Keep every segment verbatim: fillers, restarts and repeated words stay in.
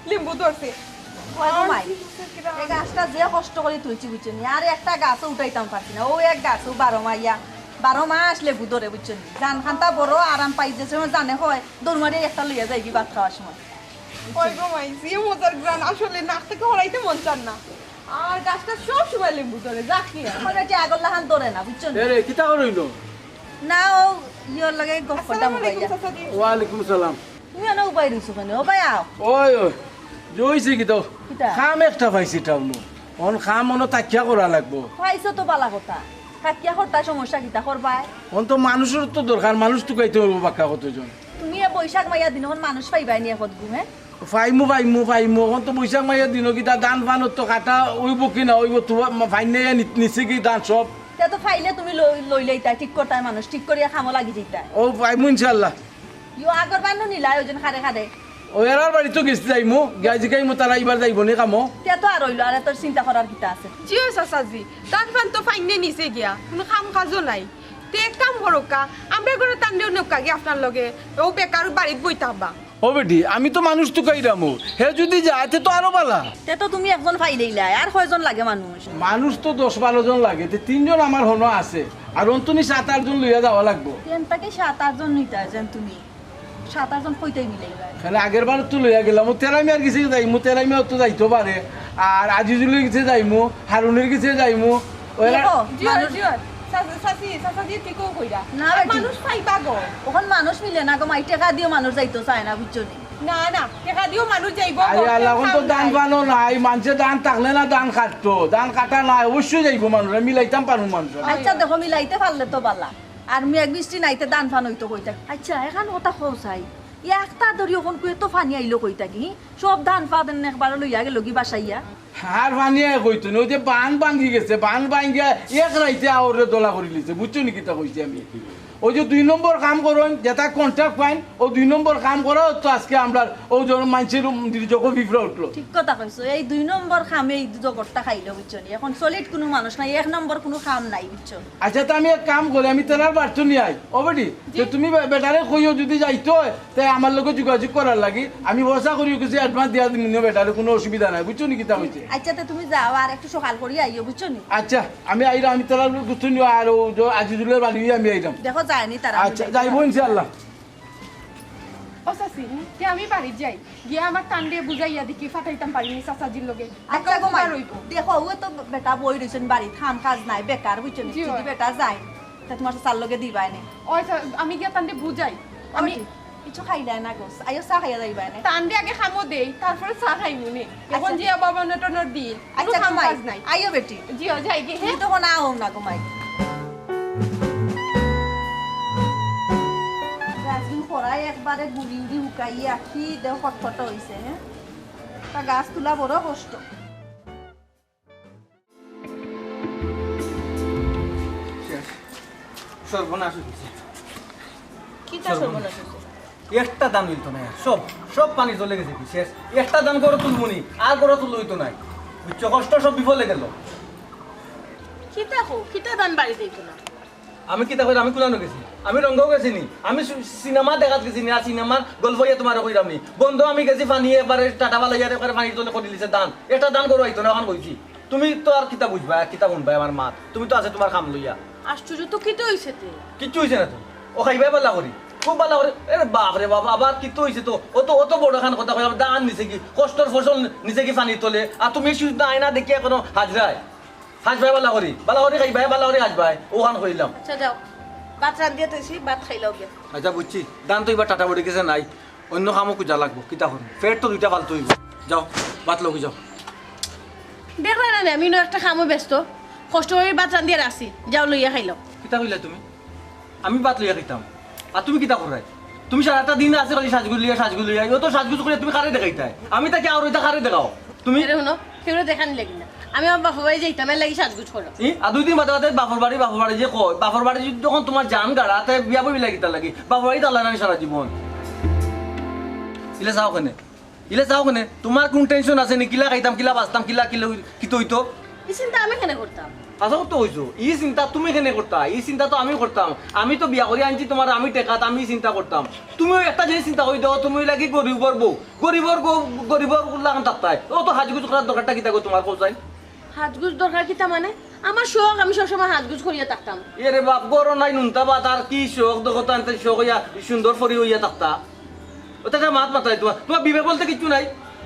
লেম্বু ধরছে। ওই গো মাই, এই গাছটা যে কষ্ট করি তুলছি, বুঝছো নি? আর একটা গাছও উঠাইতাম পারছি না। ও এক গাছ, ও বারো মাইয়া, বারো মাস লেবু ধরে, বুঝছো নি? জান খান্তা বড় আরাম পাই, যে সময় জানে হয়, দৌড় মারিয়া একটা লইয়া যাইবি ভাত খাওয়ার সময়। ওই গো মাই, যে মজার ঘ্রাণ, আসলে নাক থেকে হরাইতে মন চার না। আর গাছটা সব সময় লেবু ধরে, যা কি আর। আমার বেটি আগর লাখান ধরে না, বুঝছো নি? এ রে, কিতা করইন? না, ও ইয়র লগে গপ করতাম। আসসালামু আলাইকুম, চাচাজি। ওয়ালাইকুম সালাম। তুমি এনে উবাই রইছো কেনে? ও ভাই, আও। ওই, ওই, যে অইছে কিতা? কিতা? কাম একটা পাইছি টাউনো। অন কাম অনো থাকিয়া করা লাগবো। পাইছো তো বালা কথা। থাকিয়া করতা সমস্যা কিতা করবায়? অন তো মানুষর তো দরকার, মানুষ তুকাইতে অইবো বাক্কা কতজন। তুমি এ বৈশাখ মাইয়া দিন অখন মানুষ পাইবায় নি একত গু, হে? পাইমু, পাইমু, পাইমু। অখন তো বৈশাখ মাইয়া দিন কিতা ধান ফান তো কাটা অইবো কি না অইবো, তুয়া মা-, ফাইন নিয়া নি-, নিছে কি ধান সব? তে তো পাইলে তুমি লই-, লইলাইতায়, ঠিক করতায় মানুষ, ঠিক করিয়া কামো লাগি যাইতায়। ও, পাইমু ইনশাআল্লাহ। ইয়ো আগর বান্নু নিলায় ওজন খারে খারে। ও এরার বাড়িত গেছি যাইমু, গিয়া জিকাইমু তারা ইবার যাইবো নি কামো। তে তো আর অইলো, আর এত চিন্তা করার কিতা আছে? জি ও চাচাজি, ধান ফান তো ফাইনে নিছে গিয়া, কুনু কাম কাজও নাই। তে এক কাম করউক্কা, আমরার ঘরর তানরেও নেউক্কা গিয়া আপনার লগে, ও বেকার বাড়িত বই থাকবা। ও বেটি, আমি তো মানুষ তুকাইরামু, হে যুদি যায় তে তো আরো বালা। তে তো তুমি একজন পাইলাইলায়, আর কয়জন লাগে মানুষ? মানুষ তো দশ বারো জন লাগে, তে তিনজন আমার হনো আছে, আর অন্তুনি সাত আট জন লইয়া যাওয়া লাগবো। তেন থাকি সাত আট জন নিতায় যেন তুমি। সাত আট জন কইতায় মিলাইবায়। খালি আগের বার তো লইয়া গেলাম, ও তেরাই মিয়ার গেছে যাইমু, তেরাই মিয়াও তো যাইতো পারে, আর আজিজুলের গেছে যাইমু, হারুনের গেছে যাইমু, ওরা দেখো, জি, মানুষ জি, চাচা, চাচি, চাচাজি ঠিকও কইরা। না, আর বেটি। মানুষ পাইবা গো। অখন মানুষ মিলে না গো মাই, টেকা দিও মানুষ যাইতো চায় না, বুঝছো নি? না, না, টেকা দিও মানুষ যাইবো আরে গো, আল্লাহ, অখন তো কাম ধান নাই। ফানও নাই, মানষে ধান থাকলে না ধান কাটতো, ধান কাটা নাই, অবশ্যই যাইবো মানুষ, আমি মিলাইতাম পারমু মানুষ। আচ্ছা, দেখো, মিলাইতে পারলে তো বালা। আর মেঘ বৃষ্টি নাইতে ধান ফান অইতো কই থাকি। আচ্ছা, এখান কথা কও চাই, একটা ধরি অখন কুয়ে তো ফানি আইলো কই থাকি, হি? সব ধান ফান একবারে লইয়া গেলো গি বাসাইয়া। আর ফানি আয় কইতো না, ওই যে বান ভাঙ্গি গেছে, বান ভাঙ্গিয়া এক রাইতে আওরে দলা করি লিছে, বুঝছো নি কিতা কইছি আমি? ওই যে দুই নম্বর কাম করইন, যেটা কন্ট্রাক্ট পাইন, ও দুই নম্বর কাম করা তো আজকে আমরা ও জন মানষের দুর্যোগ ফিফরা উঠলো। ঠিক কথা কইছো, এই দুই নম্বর কামে এই জগৎটা খাইলো, বুঝছো নি? এখন solid কুনু মানুষ নাই, এক নম্বর কুনু কাম নাই, বুঝছো? আচ্ছা, তো আমি এক কাম করি, আমি তেরার বাড়িত নিয়া আই, ও বেটি, জি। তো তুমি বে-, বেটারে কইও যদি যাইতো হয়, তে আমার লগে যোগাযোগ করার লাগি আমি পয়সা করি কিছু অ্যাডভান্স দিয়া দিমু নে বেটারে, কুনু অসুবিধা নাই, বুঝছো নি কিতা কইছি? আচ্ছা, তে তুমি যাও, আর একটু সকাল করি আইও, বুঝছো নি? আচ্ছা, আমি আইরাম, আমি তেরার গুস্তু নিয়া আর ও জ-, আজিজুলের বাড়ি আমি আইরাম। দেখো যায়নি তারা, আচ্ছা, বুঝাইতে যাইবো পারো। ইনশাআল্লাহ। ও চাচি, তে আমি বাড়িত যাই, গিয়া আমার তানরে বুঝাইয়া দেখি ফাটাইতাম পারি নি চাচাজির লগে। আচ্ছা গো মাই, দেখো, ও তো বেটা বই রইছইন বাড়িত, কাম কাজ নাই, বেকার, বুঝছো নি? জি, যদি অয়। বেটা যায়, তে তুমার চাচার লগে দিবায় নে। ওই তো, আমি গিয়া তানরে বুঝাই। আমি ওই, কিছু খাইলায় না গো, আইও চা খাইয়া যাইবায় নে। তানরে আগে কামো দেই, তারপরে চা খাইমু নে। এখন আচ্ছা। যে বাবা নটনর দিন, কুনু আচ্ছা, কাম ঘুমাই। কাজ নাই। আইও বেটি। জি, ও যাই গি, তুমি হ্যাঁ? তখন আও না ঘুমাই। গাছগুন খরায় একবারে গুড়ি উড়ি হুকাইয়া কি দেও খটখট অইছে, হ্যাঁ? তা গাছ তুলা বড় কষ্ট। শেষ। সর্বনাশ অইছে। কিতা সর্বনাশ। সর্বনাশ অইছে? একটা ধান অইতো না, সব, সব পানির তলে গেছে গি, শেষ। একটা ধান ঘরো তুলমু নি, আর ঘরো তুলা অইতো নায়। বুঝছো, কষ্ট সব বিফলে গেলো। কিতা কও, কিতা ধান বাড়িত অইতো না? আমি কিতা কইরাম, আমি কুনানো গেছি? আমি রঙ্গও গেছি নি, আমি সু-, সিনেমা দেখাত গেছি নি, আর সিনেমার গল্প ইয়া তুমারে কইরাম নি। বন্ধ আমি গেছি, পানি একবারে টাটা ফালাইয়া একবারে পানির তলে করি দিছে ধান। একটা ধান ঘরো আইতো না, অখন কইছি। তুমি তো আর কিতা বুঝবায়, আর কিতা হুনবায় আমার মাত? তুমি তো আছে তুমার কাম লইয়া। আশ্চর্য তো, কিতা অইছে তে? কিচ্ছু অইছে না তো। ও খাইবায় বালা করি, খুব বালা করি। এরে বাপ রে বাপ, আবার কিতা অইছে তো? অত, অত বড় খান কথা কই, আবার ধান নিছে গি, কষ্টর ফসল নিছে গি পানির তলে। আর তুমি শুধু আয়না দেখিয়া এখনো হাজরায়। হাজবায় বালা করি, বালা করি খাইবায়, বালা করি হাজবায়, অখান কইলাম। আচ্ছা যাও, ভাত রান্ধিয়া থইছি, ভাত খাইলাও গিয়া। আচ্ছা বুঝছি, ধান তো ইবার টাটা পড়ি গেছে নাই, অইন্য কামও খুজা লাগবো, কিতা করমু? পেট তো দুইটা ফালতু অইবো। যাও, ভাত লও গি যাও। দেখরায় না নি, আমি ইনো একটা কামো ব্যস্ত, কষ্ট করি ভাত রান্ধিয়া রাখছি, যাও লইয়া খাইলাও। কিতা কইলায় তুমি? আমি ভাত লইয়া খাইতাম, আর তুমি কিতা কররায়? তুমি সারাটা দিন আছে খালি সাজগুজ লইয়া, সাজগুজ লইয়া, অত সাজগুজ করিয়া তুমি কারে দেখাইতায়? আমি থাকি আওরো ইতা কারে দেখাও তুমি? আরে হুনো, কেউরে দেখানি লাগে না। আমি আমার বাপর বাড়ি যাইতাম, এর লাগি সাজগুজ করো। ই, আর দুই দিন বাদে বাদে বাপর বাড়ি, বাপর বাড়ি যে কয়, বাপর বাড়ি যদি তখন তুমার জান গাড়া, তে বিয়া বইবি লাগি তার লাগি। বাপর বাড়ি তার লাগি সারা জীবন। ইলা চাও কেনে? ইলা চাও কেনে? তুমার কুন টেনশন আছে নি? কিলা খাইতাম, কিলা বাঁচতাম, কিলা, কিলা, কিতা অইতো? ই চিন্তা আমি কেনে করতাম? হাছা কথা কইছো, ই চিন্তা তুমি কেনে করতা? ই চিন্তা তো আমি করতাম। আমি তো বিয়া করি আনছি তুমার, আমি টেকাত, আমি চিন্তা করতাম। তুমিও একটা জিনিস চিন্তা করি দেখো, তুমি লাগি গরিবর বউ, গরিবর বউ, গরিবর লাখান থাকতায়। অত হাজগুজ করার দরকারটা কিতা গো তুমার, কও চাই? হাজগুজ দরকার কিতা মানে? আমার শখ, আমি সবসময় হাজগুজ করিয়া থাকতাম। এরে বাপ, গরো নাই নুনতা ভাত, আর কি শখ দেখো তো, আনতে শখ অইয়া সুন্দর ফরি অইয়া থাকতা। ওটা একটা মাত মাতাই তুমার, তুমার বিবেক বলতে কিচ্ছু নাই।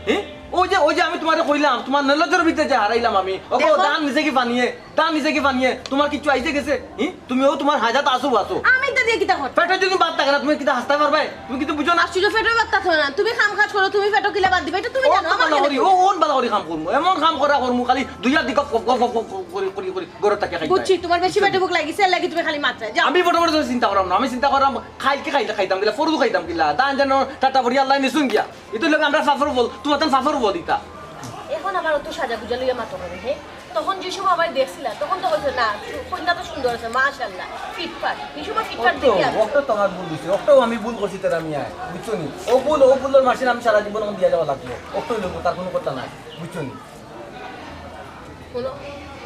হ্যাঁ? ওই যে, ওই যে আমি তুমারে কইলাম, তুমার নলেজর ভিতরে যে হারাইলাম আমি। ওগো, দেখো। ধান নিচে কি পানিয়ে? ধান নিচে কি পানিয়ে? তুমার কিচ্ছু আইছে গেছে? হ্যাঁ? তুমিও তুমার হাজাত আসো, আসো। আমি তো দিয়ে কিতা করতাম? পেটে যদি ভাত থাকে না, তুমি কিতা হাসতে পারবে? তুমি কিন্তু বুঝো না। আশ্চর্য, পেটে ভাত থাকে না। তুমি কাম কাজ করো, তুমি পেটে কিলা ভাত দিবে, এটা তুমি ও জানো, তো আমার ভালো কেন করি, ও, ও ভালো করি কাম করমু। এমন কাম করা করমু, খালি দুইয়ার দিকে ফ-, ফ-, ফ-, ফ-, করি, করি, করি, গরো তাকে খাইতে বুঝছি, হয়। তুমার বেশি পেটে ভুক লাগিছে, এর লাগি তুমি খালি মাত্রা। যাও। আমি বড় বড় চিন্তা করাম না, আমি চিন্তা করাম খাইলকে খাইলে খাইতাম কিলা, ফরু খাইতাম কিলা, দান যেন টাটা পড়ি আল্লাহ নিছুন গিয়া। ইতো লোক আমরা ফাফর বল, তুমার তান ফাফর বল ইতা। এখন আবার অত সাজা গুজা লইয়া মাতো করে, হে? তখন যে সময় আমায় দেখছিলা, তখন তো কইছো, "না, সু-, কন্যা তো সুন্দর আছে, মাশাআল্লাহ, ফিটফাট।" এই সময় ফিটফাট অত, দেখি আমি। অত তোমার ভুল হইছে, অত আমি ভুল করছি তারা মিয়া, বুঝছো নি? ও ভুল, ও ভুলর মাসিন আমি সারা জীবন এখন দিয়া যাওয়া লাগবো, অত হইলো তার কোনো কথা নাই, বুঝছো নি? হুনো,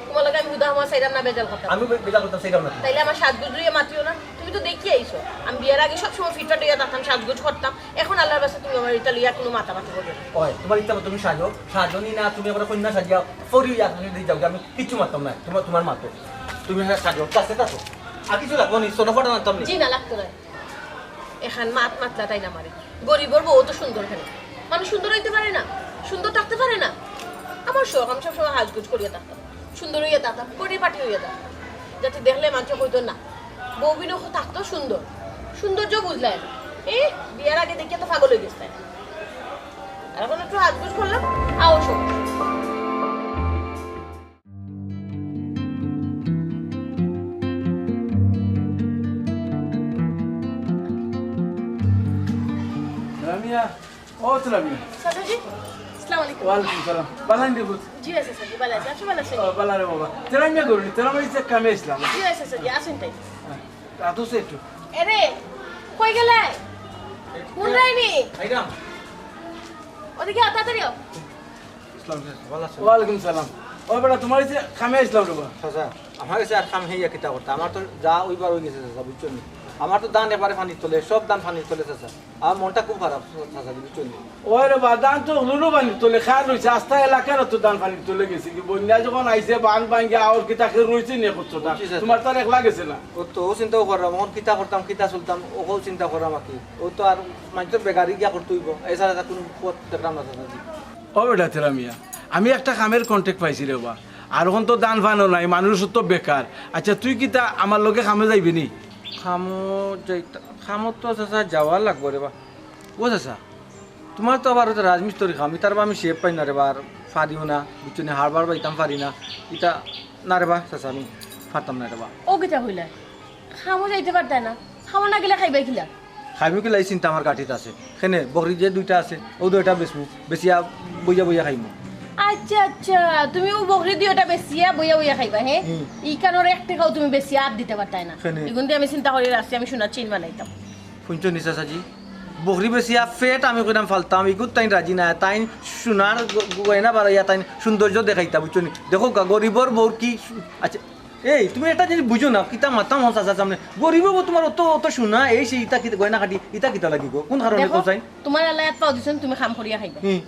তুমার লগে আমি হুদা আমার সাইরাম না বেজাল করতাম। আমি বে-, বেজাল করতাম সাইরাম না। তাইলে আমার সাজগুজ লইয়া মাতিও না। তুমি তো দেখি আইছো। আমি বিয়ার আগে সব সময় ফিটফাট অইয়া থাকতাম, সাজগুজ করতাম। এখন আল্লাহর বাস্তে তুমি আমার ইটা লইয়া কোনো মাতামাতি করবে না। ওই, তুমার ইচ্ছা মতো তুমি সাজো, সাজো নি না, তুমি একবারে কন্যা সাজিয়া ফরি অইয়া তুমি দিয়ে যাও, আমি কিচ্ছু মারতাম না, তুমার, তুমার মাতো। তুমি হ্যাঁ সাজো, কাছে কাছো। আর কিছু লাগবো নি, সোনা ফটো আনতাম নি। জি না, লাগতো না। এখান মাত মাতলা তাই না মারে। গরিবর বউ তো সুন্দর কেনে? মানুষ সুন্দর হইতে পারে না? সুন্দর থাকতে পারে না? আমার শখ, আমি সবসময় হাজগুজ করিয়া থাকতাম, সুন্দর হইয়া থাকতাম, পরিপাটি হইয়া থাকতাম, যাতে দেখলে মানুষ কইতো না, বউ বিনু থাকতো সুন্দর, সৌন্দর্য বুঝলায় না। এ, বিয়ার আগে দেখিয়া তো পাগল হয়ে গেছে। আর এখন একটু হাজগুজ করলাম, আও শখ। রামিয়া, ও তো রামিয়া। চাচাজি, আসসালামু আলাইকুম। ওয়ালাইকুম সালাম। বালা নি রে পুত? জি, আছে চাচাজি, বালা আছে। আপনি বালা আছেন? ও, বালা রে বাবা। তেরা মিয়া গরু নি, তেরা মিয়া যে কামে আসলাম। জি, আছে চাচাজি, আসুন তাই। হ্যাঁ, তা তো সে একটু। এরে, কই গেলে? কোন রাইনি? আইরাম। ওদিকে আও, তাড়াতাড়ি আও। আসসালামু আলাইকুম, ভালা আছো? ওয়ালাইকুম সালাম। ও বেটা, তুমার যে কামে আসলাম রে বা। চাচা, আমার গেছে আর কাম হেইয়া কিতা করতা? আমার তো যা অইবার অই গেছে চাচা, বুঝছো নি? আমার তো ধান একবারে পানির তলে, সব ধান পানির তলে চাচা। আমার মনটা খুব খারাপ চাচা, বুঝছো নি? ওই রে বা, ধান তো হুরুরও পানির তলে, খার রইছে, আস্তা এলাকার তো ধান পানির তলে গেছে। কি বন্যা যখন আইছে, বান ভাঙ্গি আওর কিতা খের রইছে নি করছো না? বুঝছি চাচা। তুমার তার একলা গেছে না। ও তো ও চিন্তাও করলাম, এখন কিতা করতাম, কিতা চলতাম, ওকেও চিন্তা করলাম আর কি। ও তো আর মানুষের বেগারি গিয়া করতে হইব, এছাড়া তার কোনো পথ দেখলাম না চাচাজি। ও বেটা তেরা মিয়া, আমি একটা কামের কন্ট্যাক্ট পাইছি রে বা। আর এখন তো ধান ফানও নাই, মানুষ তো বেকার। আচ্ছা, তুই কিতা আমার লগে কামে যাইবে নি? কামো যাইতা-, কামো তো চাচা যাওয়া লাগবো রে বা। ও চাচা, তুমার তো আবার ওই যে রাজমিস্ত্রি কাম, ইতার বা আমি শেপ পাই না রে বা, আর পারিও না, বুঝছো নি, হারবার বাইতাম পারি না। ইতা না রে বা, চাচা, আমি পারতাম না রে বা। ও কিতা কইলা? কামো যাইতে পারতায় না? কামো না গেলে খাইবায় কিলা? খাইমু কিলা, ই চিন্তা আমার গাঠিত আছে। কেনে, বকরি যে দুইটা আছে, ও দুইটা বেচমু, বেচিয়া বইয়া বইয়া খাইমু। আচ্ছা, আচ্ছা, তুমি ও বকরি দুইটা বেচিয়া বইয়া বইয়া খাইবা, হে? হুম। ইখানোর এক টেকাও তুমি বেচিয়া আর দিতে পারতায় না। কেনে? ইগুন দি আমি চিন্তা করি রাখছি, আমি সোনার চেইন বানাইতাম। শুনছো নি চাচাজি? বকরি বেচিয়া পেট আমি কইরাম ফালতাম, ইগুত তাইন রাজি না, তাইন সোনার গ-, গয়না বাড়াইয়া তাইন সৌন্দর্য দেখাইতা, বুঝছো নি? দেখো গা, গরিবর বউর কি সু-, আচ্ছা, এই, তুমি একটা জিনিস বুঝো না, কিতা মাথা মাছ আছে সামনে। গরিব হবো তোমার অত, অত সোনা, এই সেই ইতা কিতা, গয়না কাটি, ইতা কিতা লাগি গো? কোন কারণে দেখো, কোথায়? তোমার আল্লাহ এত পাও দিছেন, তুমি কাম করিয়া খাইবা। হুম।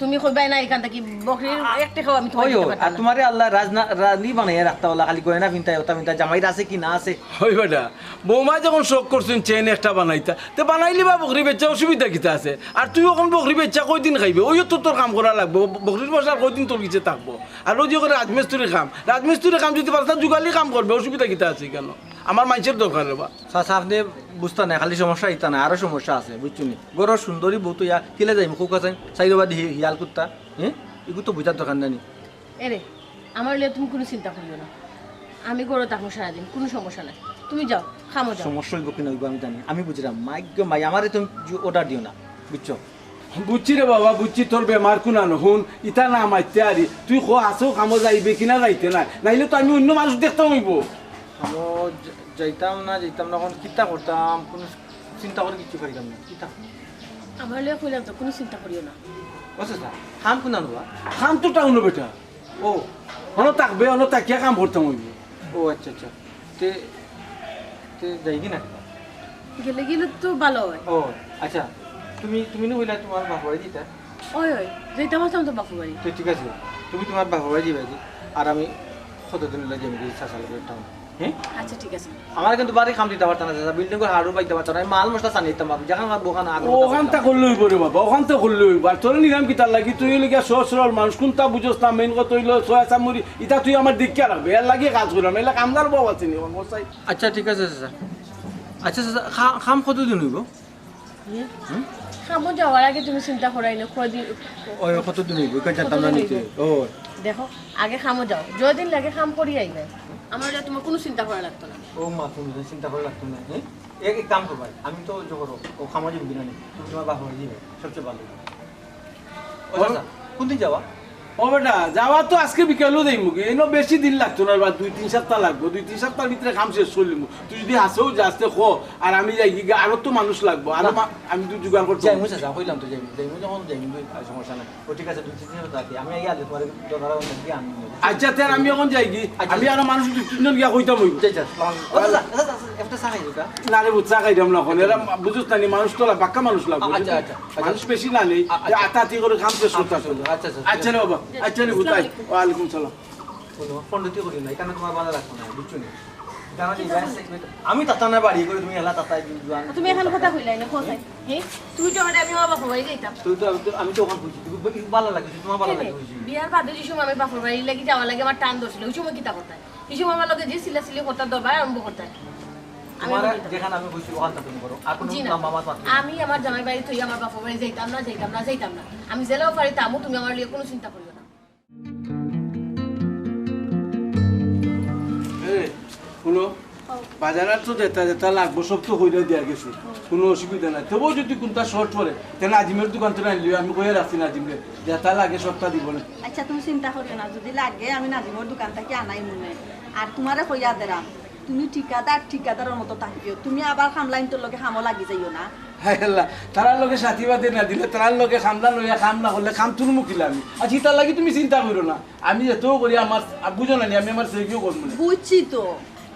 তুমি কইবায় না এখান থাকি বকরির এক টেকাও আমি তোমার ওই, দিতে ওই, পারতাম আর না। তোমারে আল্লাহ রাজনা-, রানী বানাইয়া রাখতা ওলা, খালি গয়না ফিনতায়, ওটা ফিনতায়, জামাইর আছে কি না আছে। ওই বেটা, বৌমা যখন শখ করছেন চেইন একটা বানাইতা, তে বানাইলি বা বকরি বেচা অসুবিধা কিতা আছে? আর তুই এখন বকরি বেচা কয়দিন খাইবে? ওই তো তোর কাম করা লাগবে, ব-, বকরির পয়সা আর কয়দিন তোর গেছে থাকবো? আর ওই যে করে রাজমিস্ত্রির কাম, রাজমিস্ত্রির কাম যদি পারতা, যুগালি কাম করবে, অসুবিধা কিতা আছে কেন? আমার মাইনষের দরকার রে বা। চাচা, আপনে বুঝতা নায়, খালি সমস্যা ইতা নায়, আরো সমস্যা আছে, বুঝছো নি? ঘরর সুন্দরী বউ তো ইয়া, কিলা যাইমু, কউক্কা চাইন, চাইরোবাদি হি-, হিয়াল কুত্তা, হ্যাঁ? ইগু তো বুঝার দরকার নাই নি। এরে, আমার লইয়া তুমি কুনু চিন্তা করিও না, আমি ঘরো থাকমু সারাদিন, কুনু সমস্যা নাই। তুমি যাও, কামো যাও। সমস্যা অইবো কিনা অইবো আমি জানি, আমি বুঝিরাম। মাইগো মাই, আমারে তুমি জু-, অর্ডার দিও না, বুঝছো? বুঝছি রে বাবা, বুঝছি তোর বেমার কুনানো। হুন, ইতা না মাইতে আরি। তুই ক, আছো কামো যাইবে কিনা যাইতে নায়? নাইলে তো আমি অইন্য মানুষ দেখতাম অইবো। কামো যা-, যাইতাম না, যাইতাম না, অখন কিতা করতাম? কুনু চিন্তা করি কিচ্ছু পাইরাম না। কিতা? আমার লইয়া কইলাম তো, কুনু চিন্তা করিও না। ও চাচা, কাম কুনানো বা? কাম তো টাউনো বেটা। ও, অনো থাকবে, অনো থাকিয়া কাম করতাম অইবো। ও আচ্ছা, আচ্ছা। তে, তে যাই কি না? গেলে গেলে তো ভালা অয়। ও আচ্ছা, তুমি, তুমি নু কইলা তুমার বাপর বাড়ি দিতা? ওই, ওই, যাইতাম আছলাম তো বাপর বাড়ি। তো ঠিক আছে, তুমি তুমার বাপর বাড়ি দিবায় দি, আর আমি কতদিন অইলো যাইমু গি চাচার লগে টাউন। হ্যাঁ? আচ্ছা, ঠিক আছে। আমার কিন্তু বাড়ি কাম দিতা পারতা না, চাচা, বিল্ডিং ঘর হাড়ু বাইতা পারতা না, আমি মাল মশলা চানি দিতাম পারবো, যেখান আমার দোকান আগে ওখান তা করলে অইবো রে বাবা, ওখান তা করলে অইবো। আর তোরে নিলাম কিতার লাগি, তুই অইলে গিয়া সহজ সরল মানুষ, কুনটা বুঝস না, মেইন কথা অইলো সয়া চামুরি, ইতা তুই আমার দেখিয়া রাখবে, এর লাগি কাজ করলাম, এলা কামলার বউ আছে নি, আমার মশাই। আচ্ছা, ঠিক আছে, চাচা। আচ্ছা, চাচা, খা-, কাম কতদিন অইবো? হুম? কামো যাওয়ার আগে তুমি চিন্তা করাইলে কয়দিন ওই কতদিন অইবো? ইখান জানতাম না কতদিন নিতে। অইবো? ও। দেখো, আগে কামো যাও। যদিন লাগে কাম করি আইবে। আমার লইয়া তুমার কুনু চিন্তা করা লাগতো না। ও মা, তুমি তো চিন্তা করা লাগতো না, হ্যাঁ? এক, এক কাম করবায়, আমি তো জোর করো, ও কামো যাইবো কিনা নি? তুমি তুমার বাপর বাড়ি দিবায়, সবচেয়ে ভালা। ও ও চাচা, কুনদিন যাওয়া? ও বেটা, যাওয়া তো আজকে বিকালেউ যাইমু গি। ইনো বেশি দিন লাগতো না, বা দুই তিন সপ্তাহ লাগবো। দুই তিন সপ্তাহর ভিতরে কাম শেষ করিলিমু। তুই যদি হাছাউ যাস তে ক, আর আমি যাইগি, আরো তো মানুষ লাগবো, আরো না। মা-, আমি তো জোগাড় করতে যাইমু চাচা, কইলাম তো যাইমু, যাইমু যখন যাইমু, আর সমস্যা নাই। ও ঠিক আছে, দুই তিন দিন থাকি, আমি আইয়া আলে তোমার দরকার অইলে কি আমি নিয়ে যাবো। আচ্ছা, তে আমি অখন যাইগি, আচ্ছা। আমি আরো মানুষ দুই তিনজন গিয়া কইতাম অইবো। আচ্ছা, আচ্ছা, সালাম। ও চাচা, চাচা, চাচা, একটা চা খাই দিতা? না রে, চা খাইতাম না অখন, এরা বুঝছ না নি, মানুষ তো বাক্কা মানুষ লাগবো, আচ্ছা, বুঝলি? আচ্ছা, আচ্ছা। মানুষ বেশি না নেই, আ-, আচ্ছা। আতাআতি করি কাম শেষ করতে আচ্ছা, আচ্ছা, আচ্ছা, আচ্ছা। আচ্ছা রে বাবা, আচ্ছা রে পুত, আয়। ওয়ালাইকুম সালাম। কোনো পণ্ডিতি করি না, এখানে তোমার ভালা লাগতো না, বুঝছো নি? জানো নি, ঠিক আছে। আমি তাতা না বাড়ি করে তুমি এলা তাতা একদিন জোয়ান। তুমি অখন কথা কইলাই না, কোথায়? হ্যাঁ? তুমি তো আমারে আমি আমার বাপর বাড়ি যাইতাম। তুই তো, আমি তো, আমি তো অখন কইছি, তুমি ব-, ভালা লাগে, তোমার ভালা লাগে কইছি। বিয়ার বাদে যে সময় আমি বাপর বাড়ি লাগি যাওয়ার লাগি আমার টান ধরছিল, ওই সময় কিতা করতায়? এই সময় আমার লগে যে চিল্লাচিল্লি করতায়, দরবার আরম্ভ করতায়। আমি তোমার অখন যাইতাম। যেখানে আমি কইছি, ওখান তুমি করো। আর কোনো জি না। মামা মাত মাত না। আমি আমার জামাই বাড়ি থইয়া আমার বাপর বাড়ি যাইতাম না, যাইতাম না, যাইতাম না। আমি যেলাও পারি তামু, তুমি আমার লগে কোনো চিন্তা করিও না। এ, হুনো, বাজারর তো যেতা যেতা লাগবো, সব তো কইরা দিয়া গেছি, হুম। কোনো অসুবিধা নাই। তবুও যদি কুনটা short পড়ে, তে নাজিমর দোকান থাকি আনিলিও, আমি কইয়া রাখছি নাজিমরে, যেতা লাগে সবতা দিবো নে। আচ্ছা, তুমি চিন্তা করিও না, যদি লাগে আমি নাজিমর দোকান থাকি আনাইমু নে। আর তোমারে কইয়া দিরাম, তুমি ঠিকাদার, ঠিকাদারর মতো থাকিও। তুমি আবার কামলা ইন্তর লগে কামো লাগি যাইও না। হায় আল্লাহ, তারার লগে সাথী বাদে না দিলে, তারার লগে কামলা লইয়া কাম না করলে কাম তুলমু কিলা আমি? আচ্ছা, ইতার লাগি তুমি চিন্তা করিও না। আমি যেতাউ করি আমার, আ, বুঝো না নি, আমি আমার সেভিও করমু না। বুঝছি তো,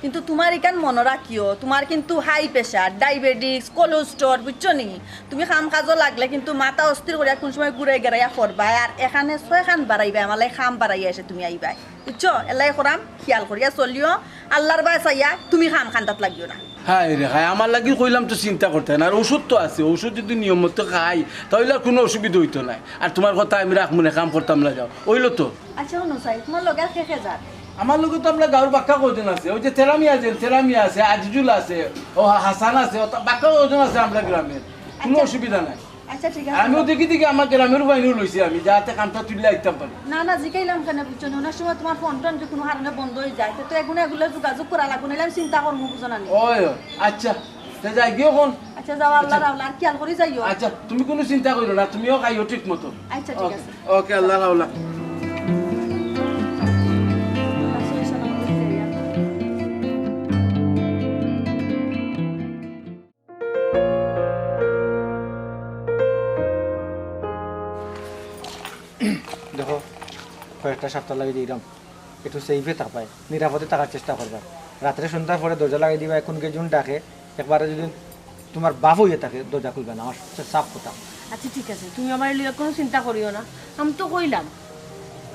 কিন্তু তোমার ইখান মনো রাখিও, তোমার কিন্তু high pressure, diabetics, cholesterol, বুঝছো নি? তুমি কাম কাজো লাগলে কিন্তু মাথা অস্থির করিয়া কুন সময় ঘুরাই গেরাইয়া পড়বায়, আর এখানে ছয়খান বাড়াইবায়, আমার লাগি কাম বাড়াইয়া এসে তুমি আইবায়। বুঝছো? এল্লাগি কইরাম, খিয়াল করিয়া চলিও, আল্লার বায় চাইয়া তুমি কাম কান্দাত লাগিও না। হায় রে হায়, আমার লাগি কইলাম তো চিন্তা করতে না, আর ওষুধ তো আছে, ওষুধ যদি নিয়ম মতো খাই, তাইলে আর কোনো অসুবিধা অইতো নায়। আর তোমার কথা আমি রাখমু নে, কাম করতাম না, যাও, অইলো তো। আচ্ছা, হুনো চাই, তোমার লগে আর কে কে যার? আমার লগে তো আমরার গাঁওর বাক্কা কয়জন আছে, ওই যে তেরা মিয়া আছেন, তেরা মিয়া আছে, আজিজুল আছে, ও হাসান আছে, ও তা বাক্কা কয়জন আছে আমরার গ্রামে, কোনো আচ্ছা। অসুবিধা নাই। আচ্ছা, ঠিক আছে। আমিও দেখি দেখি আমার গ্রামর বাইরেও লইছি আমি, যাতে কামটা তুললে আইতাম পারি। না, না, জিকাইলাম কেনে, বুঝছো নি? অনেক সময় তোমার ফোন টোন যে কোনো কারণে বন্ধ অইযায়, তো, তো এগুলো, এগুলো যোগাযোগ করা লাগবো, নাইলে আমি চিন্তা করমু, বুঝো না নি? ওই, ওই, আচ্ছা, তে যাইগি অখন। আচ্ছা, যাও, আল্লার হাওলা, আর খিয়াল করি যাইও। আচ্ছা, তুমি কোনো চিন্তা করিও না, তুমিও খাইও ঠিক মতো। আচ্ছা, ঠিক আছে। ওকে, আল্লার হাওলা। দেখো, কয়েকটা সপ্তাহ লাগি দিলাম, একটু সেফে থাকবায়, নিরাপদে থাকার চেষ্টা করবায়। রাত্রে সন্ধ্যার পরে দরজা লাগাই দিবায়, কুন কে জুন ডাকে, একবারে যদি তোমার বাপ অইয়া থাকে, দরজা খুলবায় না, আমার সবচেয়ে সাফ কথা। আচ্ছা, ঠিক আছে, তুমি আমার লইয়া কোনো চিন্তা করিও না, আমি তো কইলাম,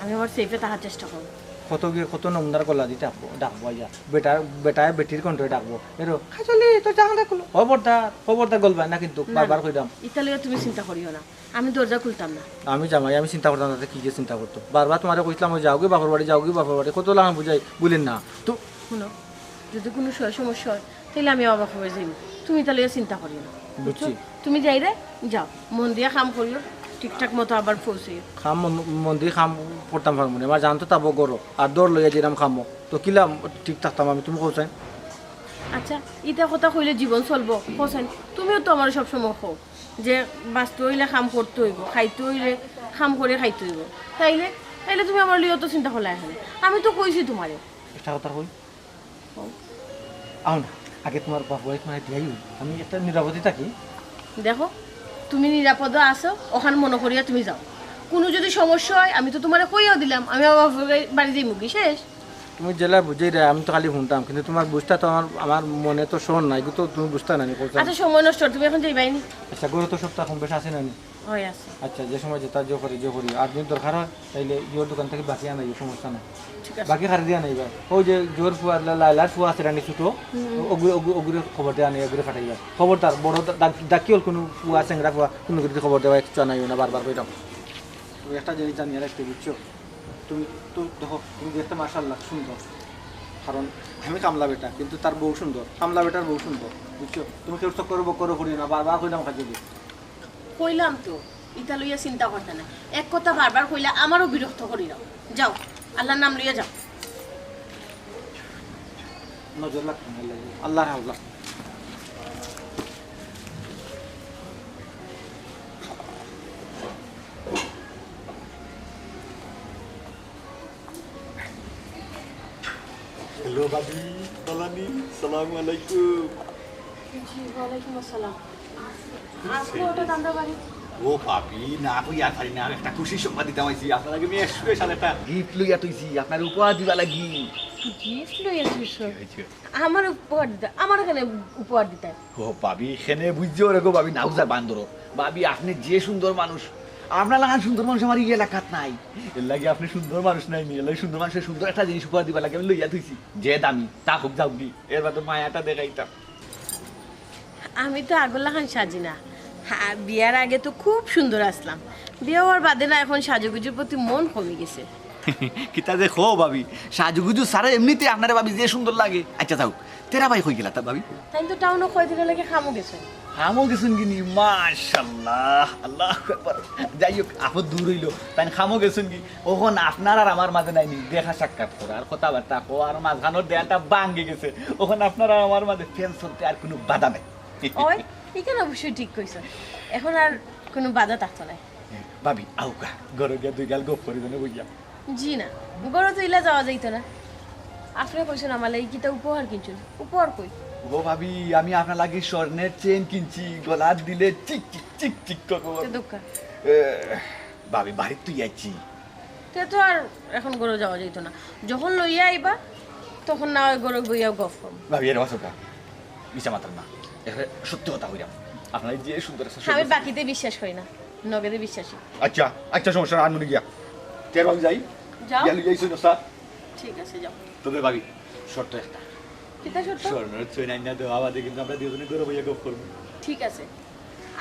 আমি আমার সেফে থাকার চেষ্টা করমু। কত গিয়ে কত নমুনার গলা দি ডাকবো, ডাকবো আইয়া। বেটা, বেটায় বেটির কণ্ঠে ডাকবো। এরো, "খাইছলি, তোর জাহান দেখলো।" খবরদার, খবরদার গলবায় না কিন্তু, না, বারবার না। কইলাম। ইতা লইয়া তুমি চিন্তা করিও না। আমি দরজা খুলতাম না। আমি জামাই, আমি চিন্তা করতাম না, তাতে কি যে চিন্তা করতো। বারবার তোমারে কইছিলাম, "ওই যাওগি বাপর বাড়ি, যাওগি বাপর বাড়ি।" কত লাগান বুঝাই, বুঝলেন না। তো হুনো, যদি কোনো স-, সমস্যা অয়, তাইলে আমি আবার বাপর বাড়ি যাইমু। তুমি ইতা লইয়া চিন্তা করিও না। বুঝছো? বুঝছি। তুমি যাইরায়, যাও, মন দিয়া কাম করিও, ঠিকঠাক মতো আবার পৌঁছিও। কাম মন, মন দিয়া কাম করতাম পারমু না। আমার জান তো তাবো গরো, আর দর লইয়া যেরাম কামো, তো কিলা ঠিক থাকতাম আমি, তুমি কও চাই? আচ্ছা, ইতা কথা কইলে জীবন চলবো? কও চাই, তুমিও তো আমারে সবসময় কও যে বাঁচতে অইলে কাম করতে অইবো, খাইতে অইলে কাম করি খাইতে অইবো। তাইলে, তাইলে তুমি আমার লইয়া অত চিন্তা করলায় কেনে? আমি তো কইছি তোমারে। একটা কথা কই, আও না, আগে তোমার বাপরে তোমার দিয়াই অই। আমি একটা নিরাপদে থাকি। দেখো, তুমি নিরাপদে আছো, অখান মনো করিয়া তুমি যাও। কুনু যুদি সমস্যা অয়, আমি তো তুমারে কইয়াও দিলাম, আমি আমার বাপর বাড়ি যাইমুগি, শেষ। তুমি যেলা বুঝাইরায়, আমি তো খালি হুনতাম, কিন্তু তুমার বুঝতা তো আমার, আমার মনে তো শোন নাই, এগু তো তুমি বুঝতা না নি, কইতাম। আচ্ছা, সময় নষ্ট অর, তুমি অখন যাইবায় নি? আচ্ছা, গরো তো সপ্তাহ কম বেশ আছে না নি? অয় আছে। আচ্ছা, যে সময় যেতা যে করি, যে করি, আর যুদি দরকার অয়, তাইলে ইওর দোকান থাকি বাকি আনাইও, সমস্যা নাই। ঠিক আছে। বাকি কারে দিয়া আনাইবা? অউ যে জোর ফুয়া, লা-, লাইলার ফুয়া আছে রানি ছোট, হুম। অগু-, অগু-, অগুরে খবর দিয়া আনাইও, অগুরে পাঠাইবা। খবরদার, বড় দা-, দা-, দাকিওল কুনু ফুয়া, চেংরা ফুয়া, কুনু কিছু খবর দেওয়া কিচ্ছু আনাইও না, বারবার কইরাম। তুমি একটা জিনিস জানিয়া রাখতে, বুঝছো? তুমি তো দেখো, তুমি দেখতে মাশাআল্লাহ সুন্দর, কারণ আমি কামলা বেটা, কিন্তু তার বউ সুন্দর, কামলা বেটার বউ সুন্দর, বুঝছো? তুমি কেউর চক্করে বক্করে পড়িও না, বারবার কইলাম কাজে। কইলাম তো, ইতা লইয়া চিন্তা করতা না। এক কথা বারবার কইলা, আমারও বিরক্ত করিরায়। যাও, আল্লার নাম লইয়া যাও। নজর লাগতো না, আল্লার হাওলা। হ্যালো ভাবি, বালা নি? সালামু আলাইকুম। জি, ওয়ালাইকুম আসসালাম। আজকে হঠাৎ আমরার বাড়ি? ও ভাবি, না কইয়া আর পারি না, একটা খুশির সংবাদ দিতাম আইছি। আপনার লাগি আমি স্পেশাল একটা গিফট লইয়া থইছি, আপনারে উপহার দিবার লাগি। গিফট লইয়া থইছো? জি, জি। আমারে উপহার দিতায়? আমারে কেনে উপহার দিতায়? ও ভাবি, কেনে বুঝছো রে গো ভাবি, নাউজা বান্দর। ভাবি, আপনে যে সুন্দর মানুষ, আপনার লাখান সুন্দর মানুষ আমার ই এলাকাত নাই। এরলাগি আপনে সুন্দর মানুষ নায় নি, এরলাগি সুন্দর মানুষরে সুন্দর একটা জিনিস উপহার দিবার লাগি আমি লইয়া থইছি। যে দামি, থাকুক যাউক গি, এর বাদে মায়াটা দেখাইতাম। আমি তো আগর লাখান সাজি না। হ্যাঁ, বিয়ার আগে তো খুব সুন্দর আছলাম। বিয়া অওয়ার বাদে না, অখন সাজুগুজুর প্রতি মন কমি গেছে। কিতা যে কও ভাবি, সাজুগুজু ছাড়া এমনিতেই আপনারে ভাবি যে সুন্দর লাগে। আচ্ছা যাউক, তেরা ভাই কই গেলা তা ভাবি? তাইন তো টাউনো কয়দিনর লাগি কামো গেছইন। কামো গেছইন গি নি? মাশাআল্লাহ, আল্লাহু আকবার। যাই হোক, আপদ দূর অইলো, তাইন কামো গেছইন গি। অখন আপনার আর আমার মাঝে নাই নি দেখা সাক্ষাৎ করা, আর কথাবার্তা কওয়া, আর মাঝখানোর দেয়ালটা ভাঙ্গি গেছে। অখন আপনার আর আমার মাঝে প্রেম চলতে আর কুনু বাধা নাই। অয়, ইখান অবশ্য ঠিক কইছো। অখন আর কুনু বাধা থাকতো নায়। ভাবি, আউক্কা, ঘরো গিয়া দুই গাল গপ করি জানো বইয়া। জি না, ঘরো তো ইলা যাওয়া যাইতো না। আপনে কইছইন আমার লাগি কিতা উপহার কিনছইন, উপহার কই? ও ভাবি, আমি আপনার লাগি স্বর্ণের চেইন কিনছি, গলাত দিলে চিক চিক চিক চিক করবো। তে দোকা। এ, ভাবি, বাড়িত তো আইছি। তে তো আর অখন ঘরো যাওয়া যাইতো না। যখন লইয়া আইবা, তখন না অয় ঘরো বইয়া গপ করমু। ভাবি, এর বাসা মিছা মাতার না, একটা সত্যি কথা কইরাম। আপনার এই যে সুন্দর একটা আমি বাকিতে বিশ্বাস করি না, নগদে বিশ্বাসী। আচ্ছা, আচ্ছা, সমস্যা নাই, আমি মনে গিয়া। তে ভাবি যাই? যাও। গিয়া লইয়া আইসো না, স্যার। ঠিক আছে, যাও। তবে ভাবি, শর্ত একটা। কিতা শর্ত? স্বর্ণর চেইন আইনা দেওয়া বাদে কিন্তু আমরা দুইজনে ঘরো বইয়া গপ করমু। ঠিক আছে।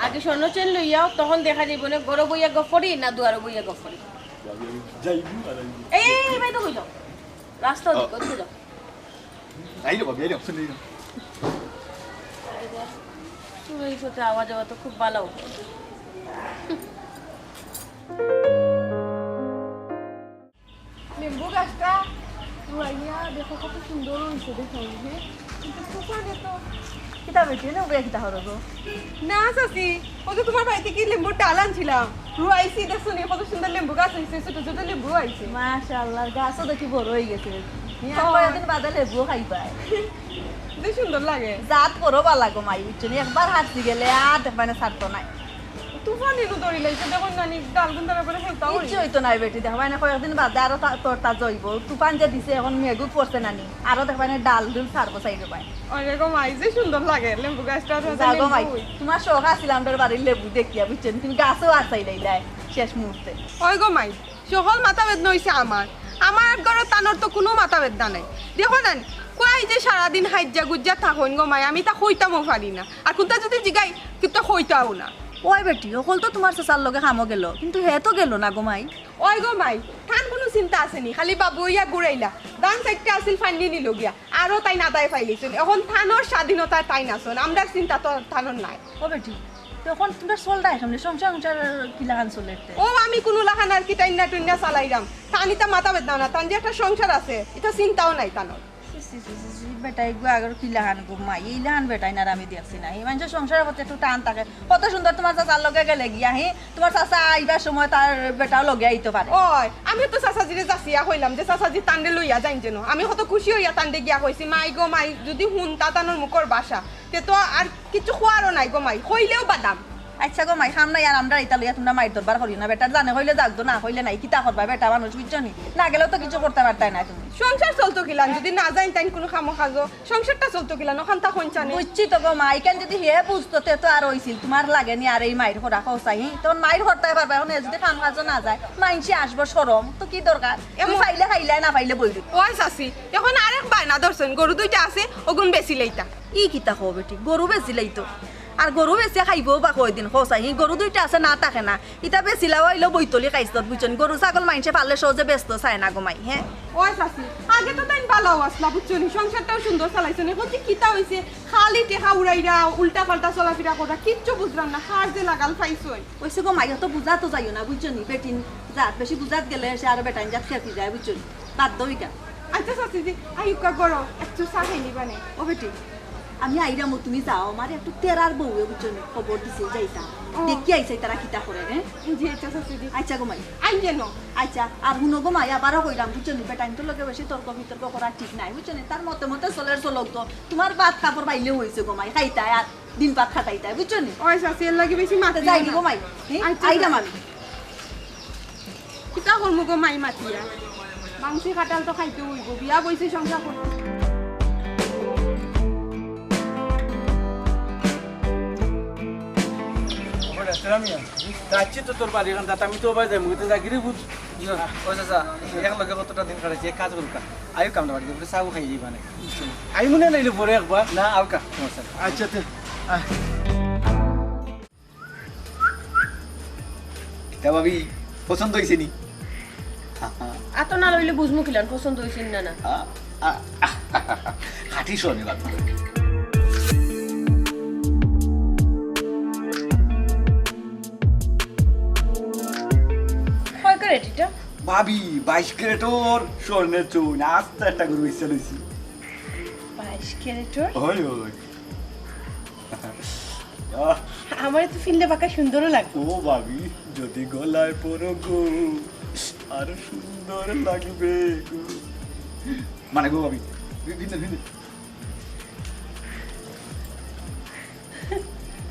আগে স্বর্ণ চেইন লইয়াও, তখন দেখা যাইবো না ঘরো বইয়া গপ করি না দুয়ারো বইয়া গপ করি। ভাবি, আমি যাইমু আর আইমু। এই, এই, এই, ভাই তো কই যাও? রাস্তা ওদিকে, ওদিকে যাও। আইলো ভাবি, আইলো, শুনে আইলো। তুমি এই পথে আওয়া যাওয়া তো খুব ভালো। লেম্বু গাছটা রুয়াইয়া দেখো কত সুন্দর অইছে, দেখো, হ্যাঁ? কিন্তু তুফানে তো কিতা বেটি না, ওগুলা কিতা হলো গো? না চাচি, ওই যে তুমার বাড়ি থাকি লেম্বুর ডাল আনছিলাম, রুয়াইছি, দেখছো নি কত সুন্দর লেম্বু গাছ অইছে, ছোট ছোট লেম্বু অইছে। মাশাআল্লাহ, গাছও দেখি বড় অই গেছে। ই আর কয়দিন বাদে লেবুও খাইবায়। যে সুন্দর লাগে। জাত বড় ভালা গো মাই, বুঝছো নি? একবার হারছি গেলে আর দেখবায় না ছাড়তো নায়। তুফান এনু ধরিলাইছে, দেখো নানি, ডাল গুন তারা করে হেলতা কিচ্ছু অইতো নায় বেটি, দেখবায় না কয়েকদিন বাদে আরো তা-, তোর তাজা অইবো। তুফান যে দিছে, অখন মেঘও পড়ছে নানি, আরো দেখবায় না ডাল ডুল ছাড়বো চাইরোবায়। ওরে গো মাই, যে সুন্দর লাগে লেম্বু গাছটা, আর যা গো মাই, লেম্বু। তুমার শখ আছিল আমরার বাড়ির লেবু দেখিয়া, বুঝছো নি? তুমি গাছও আর চাইলাইলায় শেষ মুহূর্তে। ওই গো মাই, সকল মাথা বেদনা অইছে আমার। আমার ঘরো তানর তো কুনু মাথা বেদনা নাই। দেখো না, কই যে সারাদিন হাইজ্জা গুজ্জা থাকইন গো মাই, আমি তা কইতামও পারি না। আর কুনতা যুদি জিগাই, কিতা কইতাও না। ওই বেটি, অকল তো তুমার চাচার লগে কামো গেলো, কিন্তু হে তো গেলো না গো মাই। ওই গো মাই, তান কুনু চিন্তা আছে নি, খালি বাবু অইয়া ঘুরাইলা। ধান চাইরটা আছিল পানি নিলো গিয়া, আরো তাইন আদায় পাইলিছইন। অখন তানর স্বাধীনতায় তাইন আছইন, আমরার চিন্তা তো তানর নাই। ও বেটি, তে অখন তুমরার চলটা কেমনে? সংসার সংসার কিলাখান চলে এতে? ও আমি কুনু লাখান আর কি টাইন্না টুইন্না চালাইরাম। তান ইতা মাথা বেদনা না, তান যে একটা সংসার আছে, ইতা চিন্তাও নাই তানর। ছি, ছি, ছি, ছি, ছি, বেটাইগু আগর কিলাখান গো মাই, ইলাখান বেটাইন আর আমি দেখছি না। ই মানষর সংসারর প্রতি একটু টান থাকে। কত সুন্দর তুমার চাচার লগে গেলে গিয়া, হি? তুমার চাচা আইবার সময় তার বেটাও লগে আইতো পারে। ওই, আমি তো চাচাজিরে যাচিয়া কইলাম যে চাচাজি তানরে লইয়া যাইন যেন। আমি কত খুশি অইয়া তানরে গিয়া কইছি, "মাই গো মাই, যুদি হুনতা তানর মুখর ভাষা, তে তো আর কিচ্ছু কওয়ারও নাই গো মাই, কইলেও বাদাম।" আচ্ছা গো মাই, কাম নাই আর আমরার ইতা লইয়া তুমরা মাইর দরবার করিও না। বেটার জানে কইলে যাউক তো, না কইলে নাই, কিতা করবা বেটা মানুষ, বুঝছো নি? না গেলেও তো কিছু করতা পারতায় না তুমি। সংসার চলতো কিলান যদি না যাইন তাইন কুনু কামো কাজো? সংসারটা চলতো কিলান, অখানতা কইন চানে? বুঝছি তো গো মাই, ইখান যদি হে বুঝতো তে তো আর অইছিল, তুমার লাগেনি আর এই মাইর করা কও চাই, তখন মাইর করতায় পারবা। অখন হে যদি কাম কাজো না যায়, মাইনষে আইবো শরম, তো কি দরকার? তুমি এমন পাইলে খাইলায়, না পাইলে বই রইও। ওই চাচি, অখন আরেক বায়না ধরছইন, গরু দুইটা আছে, অগুন বেচিলাইতা। ই কিতা কও বেটি, গরু বেচিলাইতো? আর গরু বেচিয়া খাইবো বা কয়দিন কও চাই? হি গরু দুইটা আছে, না থাকে না। ইতা বেচিলাও অইলো বৈতলি খাইছত, বুঝছো নি? গরু ছাগল মাইনষে পাললে সহজে বেচতো চায় না গো মাই, হে? ওই চাচি, আগে তো তাইন ভালাউ আছলা, বুঝছো নি? সংসারটাও সুন্দর চালাইছো নি। অখন যে কিতা অইছে, খালি টেকা উড়াইরা, উল্টা পাল্টা চলাফিরা কররা, কিচ্ছু বুঝরাম না, কার যে লাগাল পাইছইন। অইছে গো মাই, অত বুঝাত যাইও না, বুঝছো নি? বেটিন জাত, বেশি বুঝাত গেলে সে আরো বেটাইন জাত খেপি যায়, বুঝছো নি? বাদ দেও ইটা। আচ্ছা চাচিজি, আইউক্কা গরো, একটু চা খাই নিবা নে। ও বেটি, আমি আইরাম, তুমি যাও, আমারে একটু তেরার বউয়ে, বুঝছো নি, খবর দিছে যাইতা। ও। দেখিয়া আইছাই তারা কিতা করে, হে? জি, আচ্ছা চাচিজি। আচ্ছা গো মাই। আই যেন। আচ্ছা, আর হুনো গো মাই, আবারও কইরাম, বুঝছো নি, বেটাইন্তর লগে বেশি তর্ক বিতর্ক করা ঠিক নায়, বুঝছো নি? তার মতে মতে চলের চলউক তো, তুমার ভাত কাপড় পাইলেউ অইছে গো মাই, খাইতায় আর দিন ভাত খাটাইতায়, বুঝছো নি? ওই চাচি, এর লাগি বেশি মাত তে যাই দিও নি গো না। মাই, হে? আচ্ছা। আইরাম আমি। কিতা করমু গো মাই মাতিয়া? মাংসি কাটাল তো খাইতে অইবো, বিয়া বইছে সংসার করতে। ওরে, রাস্তার আমি আছি। যাচ্ছি তো তোর বাড়ির কান্দাত, আমি তো ওবায় যাইমু, তুই যা গিরি বুঝ। ইয়ো, ও চাচা, একলগে কতটা দিন কাটাইছি, এক কাজ করুক্কা। আইউক্কা আমরার বাড়িত, চা খাই যাইবা নে। আইমু নে নাইলে পরে একবার। না, আউক্কা, সমস্যা নাই। আচ্ছা, তে, আয়। কিতা ভাবি, পছন্দ অইছে নি? আতো না লইলে বুঝমু কিলান পছন্দ অইছে নি না না। আ, আ, আ, খাঁটি স্বর্ণের ভাবি। কয় ক্যারেট ইটা? ভাবি, বাইশ ক্যারেটর স্বর্ণের চইন, আস্তা একটা গরু বেচিয়া লইছি। বাইশ ক্যারেটর? অয়, অয়। আহ। আমারে তো ফিনলে বাক্কা সুন্দরও লাগবো। ও ভাবি, যদি গলায় পরো গো, আরো সুন্দর লাগবে গো। মানে গো ভাবি, ফিন্দে, ফিন্দে।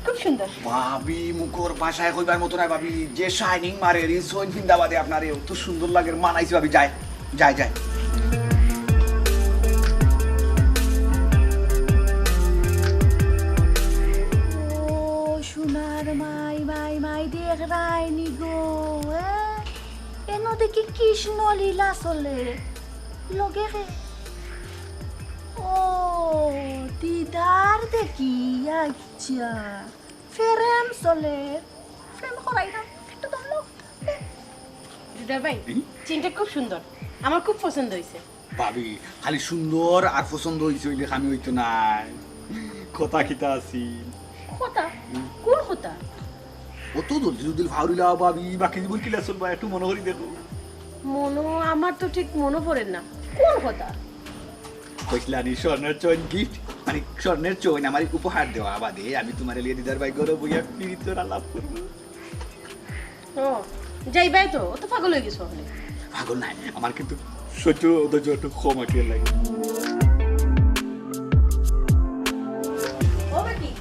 খুব সুন্দর। ভাবি, মুখর ভাষায় কইবার মতো নায় ভাবি, যে shining মারের, ই চইন ফিন্দা বাদে আপনারে অত সুন্দর লাগের, মানাইছে ভাবি, যায়, যায়, যায়। ও, সোনার মাই, মাই, মাই, দেখরায়নি গো, এ? এনো দেখি কৃষ্ণলীলা চলে। লগে কে? ও, দিদার দেখি, আচ্ছা। প্রেম চলে। প্রেম করাইরাম, একটু দম লও। দিদার ভাই, হুম? চেইনটা খুব সুন্দর, আমার খুব পছন্দ অইছে। ভাবি, খালি সুন্দর আর পছন্দ অইছে অইলে কামে অইতো নায়। কথা কিতা আছিল? কথা? হুম। কোন কথা? অত জলদি জলদি ফাউরিলাও ভাবি, বাকি জীবন কিলা চলবা, একটু মনো করি দেখো। মনো, আমার তো ঠিক মনো পড়ের না। কোন কথা? কইছলানি স্বর্ণের চইন gift, মানে স্বর্ণের চইন আমারে উপহার দেওয়া বাদে আমি তুমারে লইয়া দিদার ভাই ঘরো বইয়া পিরিতর আলাপ করমু। ও, যাইবায় তো, অত পাগল অই গেছো অখনে। পাগল নায়, আমার কিন্তু সহ্য ধৈর্য একটু কম আর কি লাগে। ও বেটি,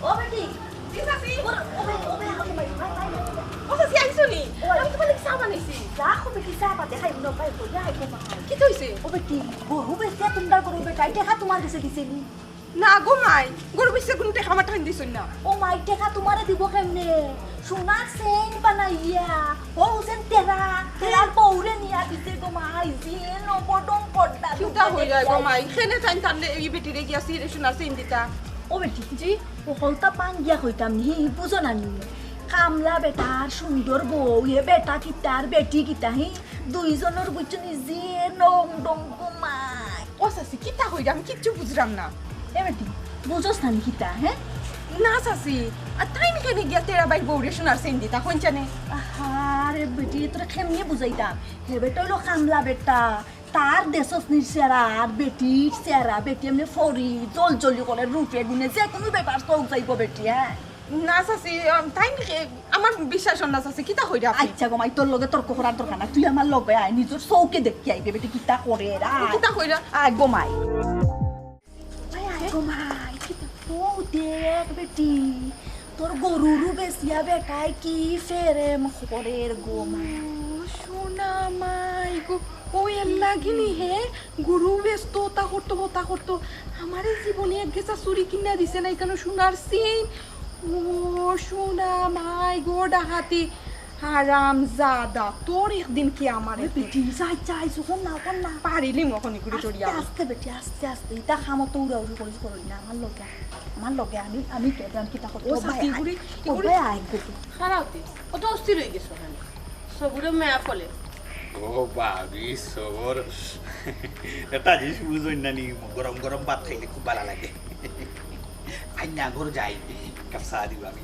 ও বেটি, জি চাচি। ও, ও বে-, ও বে-, ও বে-, ও চাচি, আইছো নি? ওই। আমি তুমার লাগি চা বানাইছি। রাখো বেটি, চা পাতে খাইমু না, ভাই, কইয়া আইবো মা। কিতা অইছে? ও বেটি, গরু বেচিয়া তুমরার গরু বেটায় টেকা তুমার গেছে দিছে নি? না গো মাই, গরু বেচিয়া কুনু টেকা আমার তাইন দিছইন না। ও মাই, টেকা তুমারে দিবো কেমনে? সোনার চেইন বানাইয়া, ও হুসেন তেরা, তেরার বউরে নিয়া দিছে গো মাই, যে নবডঙ্কর দাদু কিতা কইরায় গো মাই? কেনে তাইন তানরে ই বেটিরে গিয়া সিরে সোনার চেইন দিতা? ও বেটি, জি? ও হকলতা ভাঙ্গিয়া কইতাম নি, বুঝো না নি? কামলা বেটার সুন্দর বউ, এ বেটা কিতা আর বেটি কিতা, হি? দুইজনর বুঝছো নি যে নবডঙ্ক মাই। ও চাচি, কিতা কইরা? আমি কিচ্ছু বুঝরাম না। এ বেটি, বুঝোস না নি কিতা, হে? না চাচি, আর তাইন কেনে গিয়া তেরা ভাইর বউরে সোনার চেইন দিতা, কইন চানে? আরে বেটি, তোরে কেমনে বুঝাইতাম? হে বেটা অইলো কামলা বেটা, তার দেখছস নি চেহারা আর বেটির চেহারা, বেটি এমনে ফরি, জলজলি করে রূপে গুণে, যে কুনু বেটার চউখ যাইবো বেটি, হে? না চাচি, আম, তাইন কে-, আমার বিশ্বাস অর না চাচি, কিতা কইরা আপনি? আচ্ছা গো মাই, তোর লগে তর্ক করার দরকার নাই, তুই আমার লগে আয়, নিজর চউখে দেখিয়া আইবে বেটি কিতা করের। কিতা কইরা? আয় গো মাই। আয়, আয় গো মাই, কিতা বউ দেখ বেটি। তোর গরুরু বেচিয়া বেটায় কি ফেরেম করের গো মা। ও, সোনা মাই গো, ও এর লাগি নি হে গরু বেচতো, তা করতো, হতা করতো। আমারে জীবনে এক গেছা চুড়ি কিনা দিছে না, এখানো সোনার চেইন। ও সোনা মাই গো, ডাকাতি হারাম জাদা, তোর একদিন কি আমার ওই একদিন। বেটি, যাই, যাই, যখন না, তখন না। পারিলি মখন করে আস্তে, চড়িয়া। আস্তে বেটি, আস্তে, আস্তে। ইতা খামো তো উড়াউড়ি করিস, করই না। আমার লগে, আমার লগে, আমি, আমি কে জান কিতা করতে। ও ও ভাই, চাচি, আয়, ঘুরি, ও ঘুরি। ভাই, আয়, ঘুরি। খারাপ দে। ও তো অস্থির হয়ে গেছে ওখানে। সবুরে মেয়া ফলে। ও ভাবি, সবর। এটা জিনিস বুঝইন না নি, গরম গরম ভাত খাইলে খুব ভালা লাগে। আই না, ঘর যাই, কাপ চা দিব আমি।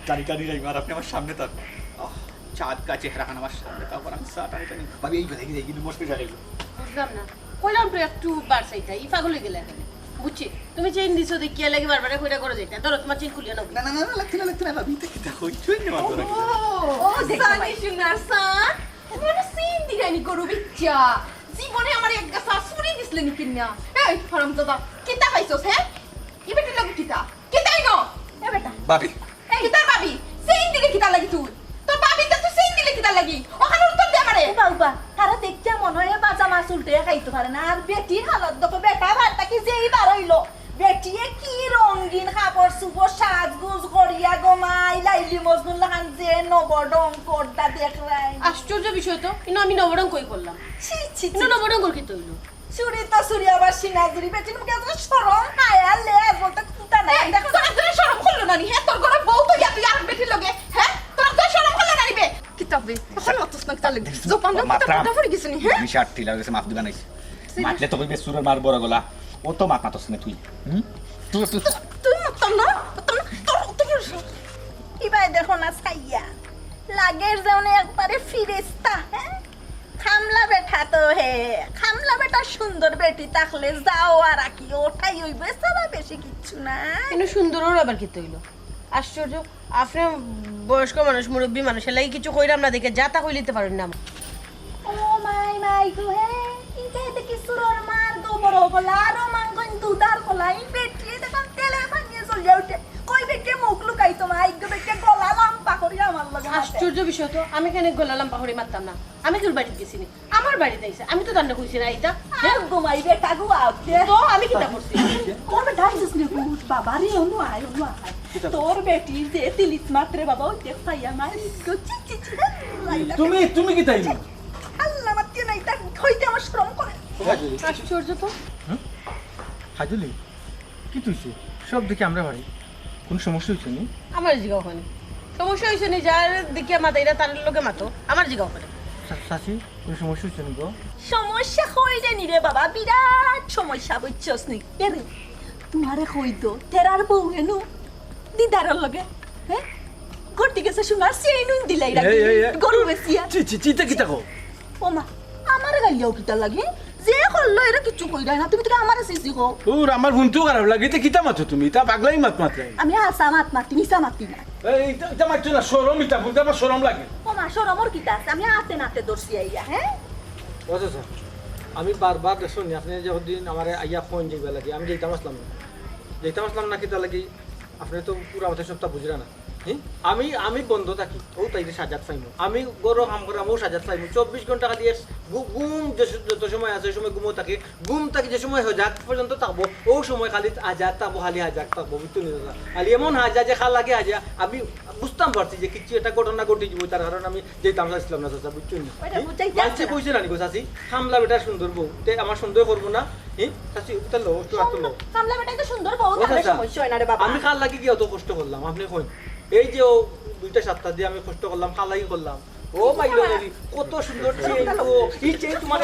টানি টানি যাইব, আর আপনি আমার সামনে থাকবেন। আহ, চাঁদ কা চেহারা খান আমার সামনে থাকবেন, আমি চা টানি টানি। ভাবি, এই বেলা কি যাই, কিন্তু মস্ত যাই। বুঝলাম না, কইলাম তো একটু বাড়ছাইতা, ই পাগল হয়ে গেলে এখন। বুঝছি, তুমি চেইন দিছো দেখিয়া লাগে বারবার কইরা করে যাইতা। ধরো, তোমার চেইন খুলিয়া নাও। না, না, না, না, লাগছে না, লাগছে না, ভাবি, এটা কিতা কইছো? এই নেওয়া দরকার। ও, ও, দেখো জানি ভাই। সোনার সান, তোমার চেইন দিলানি গরু বিচ্চা। জীবনে আমার এক গাছা চুড়ি দিছলে নি কিনা। এই, হারামজাদা, কিতা পাইছস, হ্যাঁ? ই বেটির লগে কিতা? কিতা ইনো? এ বেটা। ভাবি। এই, কিতার ভাবি? চেইন দিলে কিতার লাগি তুই? তোর ভাবির তো তুই চেইন দিলে কিতার লাগি? ওখানে উত্তর দে আমারে। উবা, উবা, তারা দেখিয়া মনে হয় বাজা মাছ উল্টে খাইতে পারে না। আর বেটির হালত দেখো, বেটা বাড়ি থাকি যেই বার হইলো, বেটিয়ে কি রঙিন কাপড় চুপড় সাজগুজ করিয়া গো মাই, লাইলি মজনুর লাখান যে নবরং করতা দেখরায়। আশ্চর্য বিষয় তো, ইনো আমি নবরং কই করলাম? ছি, ছি, ছি। ইনো নবরং কর কিতা হইলো? চুরি তো চুরি, আবার সিনা চুরি, বেটির মুখে এত শরম, হায়া, লেজ বলতে কুন্তা নাই। এই, দেখো, তোর একজনে শরম করলো না নি, হ্যাঁ? তোর ঘরে বউ তো ইয়া, তুই আর বেটির লগে, হ্যাঁ? তোর একজনে শরম করলো না নি বে? কিতা বে? তখন মাতস না, কিতা লাগি? জোপান না, মাতরাম। কিতা পড়ে গেছে নি, হ্যাঁ? আমি শার্ট ঢিলা হয়ে গেছে, মাফ দিবা নাই। মাতলে তো কইবে সুরের মার বড় গলা। ও তো মাত মাতস না তুই। হুম? তুই, তুই তুই মাততাম না, মাততাম না। তোর, তোর ইবায় দেখো না, সাইয়া। লাগের যেমন একবারে ফিরিস্তা, হ্যাঁ? খামলা বেটা তো হে, খামলা বেটা সুন্দর বেটি থাকলে যাও আর কি, ওটাই হইবে, সারা বেশি কিচ্ছু না। কিন্তু সুন্দর ওর আবার কিতা হইলো? আশ্চর্য, আপনি বয়স্ক মানুষ, মুরব্বী মানুষ, এর লাগি কিছু কইরাম না দেখে যা তা কইলিতে পারেন না। ও মাই, মাই গো হে, ইটা দেখি সুরর মার গো বড় গলা, আরো মাঙ্গন দুধার গলা, এই বেটি দেখো তেলে পানিয়ে জ্বলিয়া উঠে। কই বেটি মুখ লুকাই তোমার, আইগো বেটি গলা লম্বা করি আমার লগে মাতে। আশ্চর্য বিষয় তো, আমি কেন গলা লম্বা করি মারতাম না? আমি তোর বাড়িত গেছি নি? আমার বাড়িত আইছে, আমি তো তান্ডা কইছি না এটা। আর ঘুমাই বেটা গো আউতে। তো আমি কিতা করছি? ও বেটা আইছিস নি? বাবা রে, অনু আয়, অনু আয়। তোর বেটি যে তিলিস মাত্রে বাবা, ওই দেখ চাইয়া মাই গো, চি, চি, চি, তুমি, তুমি কিতা? আল্লাহ মাতিয়া নাই, তার হইতে আমার শরম করে। আশ্চর্য তো। হুম? হাজুলি, কিতা হইছে? সব দেখি আমরা বাড়ি। কোনো সমস্যা হইছে নি? আমার জিগাও ওখানে। সমস্যা হইছে নি, যার দেখিয়া মাতাইরা তার লগে মাতো। আমার জিগাও ওখানে। চা-, চাচি, কোনো সমস্যা হইছে নি গো? সমস্যা হইলে নি রে বাবা, বিরাট সমস্যা, বুঝছস নি? এরে, তোমারে কই তো, তেরার বউ হেনু, দিদারর লগে, হ্যাঁ? ঘটি গেছে সোনার চেইন দিলাই রাখি, এই, এই, এই। গরু বেচিয়া। চি, চি, চি, ইতা কিতা কও? ও মা, আমারে গালিয়াও কিতা লাগে? যে করলো এরা কিচ্ছু কইরা না, তুমি তো আমারে সিসি কও। ওর আমার হুনতেও খারাপ লাগে, ইতা কিতা মাতো তুমি? ইতা পাগলাই মাত মাতরায়। আমি হাছা মাত মাতি, মিছা মাতি না। এই, ইতা, ইতা মাতছো না, শরম ইতা, বুঝতে আমার শরম লাগে। ও মা, শরমর কিতা আছে? আমি হাতে নাতে ধরছি আইয়া, হ্যাঁ? ও চাচা, আমি বারবার দেখছো নি, আপনি যতদিন আমারে আইয়া ফোন যাইবা লাগে, আমি যাইতাম আসলাম না। যাইতাম আসলাম না কিতা লাগি? আপনি তো পুরা মাথায় সবটা বুঝরা না। হুম? আমি, আমি বন্ধ থাকি, ও তাইলে সাজাত পাইমু। আমি গরো কাম করাম, ও সাজাত পাইমু। চব্বিশ ঘন্টা খালি এক ঘু-, ঘুম যে স-, যত সময় আছে, ওই সময় ঘুমও থাকি। ঘুম থাকি যে সময় হাজাত পর্যন্ত থাকবো, ও সময় খালি হাজাত থাকবো, খালি হাজাত থাকবো, বুঝছো নি দাদা? খালি এমন হাজা যে খাল লাগে হাজা, আমি বুঝতাম পারছি যে কিছু একটা ঘটনা ঘটে যাবো, তার কারণে আমি যাইতাম চাইছিলাম না, চাচা, বুঝছো নি? ওইটা হুম? বুঝাইতে মানছে আসছে না। কইছে না নি গো, চাচি? খামলা বেটা সুন্দর বউ, তে আমার সন্দেহ করবো না। হুম? চাচি, ওটা লো, একটু হাত লো। খামলা বেটাই তো সুন্দর বউ, ও তাহলে চাচা, সমস্যা হয় না রে বাবা। আমি খাল লাগি গিয়ে অত কষ্ট করলাম, আপনি কইন। এই যে ও দুইটা সাতটা দিয়ে আমি কষ্ট করলাম, খাল লাগি করলাম। ও মাই গড, কত সুন্দর চেইন গো। এই চেইন তোমার।